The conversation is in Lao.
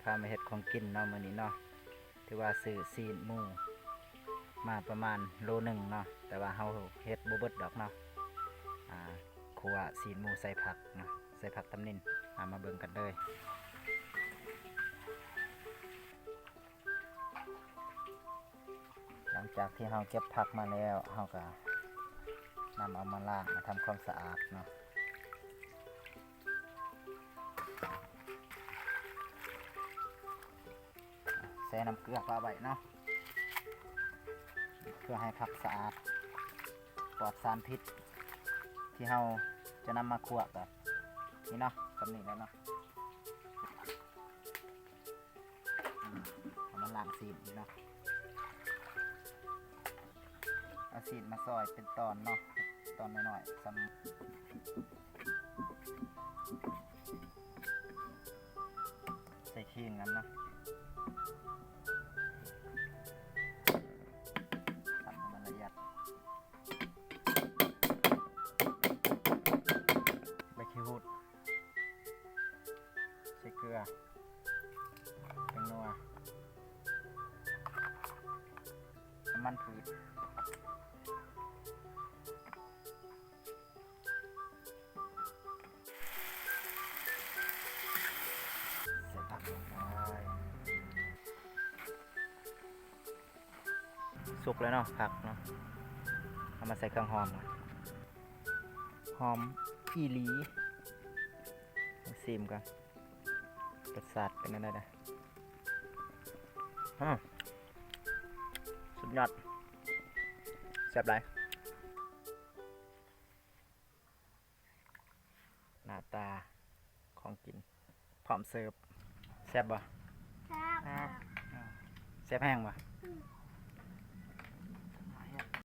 ພາມາເຮັດຂອງກິນເນາະ ມື້ນີ້ເນາະ ຖືວ່າຊື້ຊີ້ນໝູມາປະມານໂລໜຶ່ງເນາະ ແຕ່ວ່າເຮົາເຮັດບໍ່ເບິດດອກເນາະ. ອ່າ ຂົ້ວຊີ້ນໝູໃສ່ຜັກເນາະ ໃສ່ຜັກຕຳນິນ. ເອົາມາເບິ່ງກັນເລີຍ. ຫຼັງຈາກທີ່ເຮົາເກັບຜັກມາແລ້ວ ເຮົາກໍນຳເອົາມາລ້າງ ມາທຳຄວາມສະອາດເນາະ. ແຊ່ນ້ຳເກືອປະໄວ້ເນາະ ເພື່ອໃຫ້ຜັກສະອາດ ປອດສານພິດ ທີ່ເຮົາຈະນຳມາຂົ້ວກໍນີ້ເນາະ ສ່ຳນີ້ແຫຼະເນາະ. ອືມ ເອົາມາລ້າງຊີ້ນນີ້ເນາະ ເອົາຊີ້ນມາຊອຍເປັນຕອນເນາະ ຕອນນ້ອຍໆ ສ່ຳ ໃສ່ຄີງນຳເນາະ ສັບໃຫ້ມັນລະອຽດ ໃບຂີ້ຫູດ ໃສ່ເກືອ ແປ້ງນົວ ນ້ຳມັນພືດ ໃສ່ຜັກລົງໄປ. ສຸກແລ້ວເນາະ ຜັກເນາະ ເອົາມາໃສ່ເຄື່ອງຫອມ ຫອມອີ່ຫຼີ. ລອງຊີມກ່ອນ ລົດຊາດເປັນແນວໃດເດີ້. ອືມ ສຸດຍອດ ແຊບຫຼາຍ. ໜ້າຕາຂອງກິນ ພ້ອມເສີບ. ແຊບບໍ່? ແຊບ ແຊບແຮງບໍ່?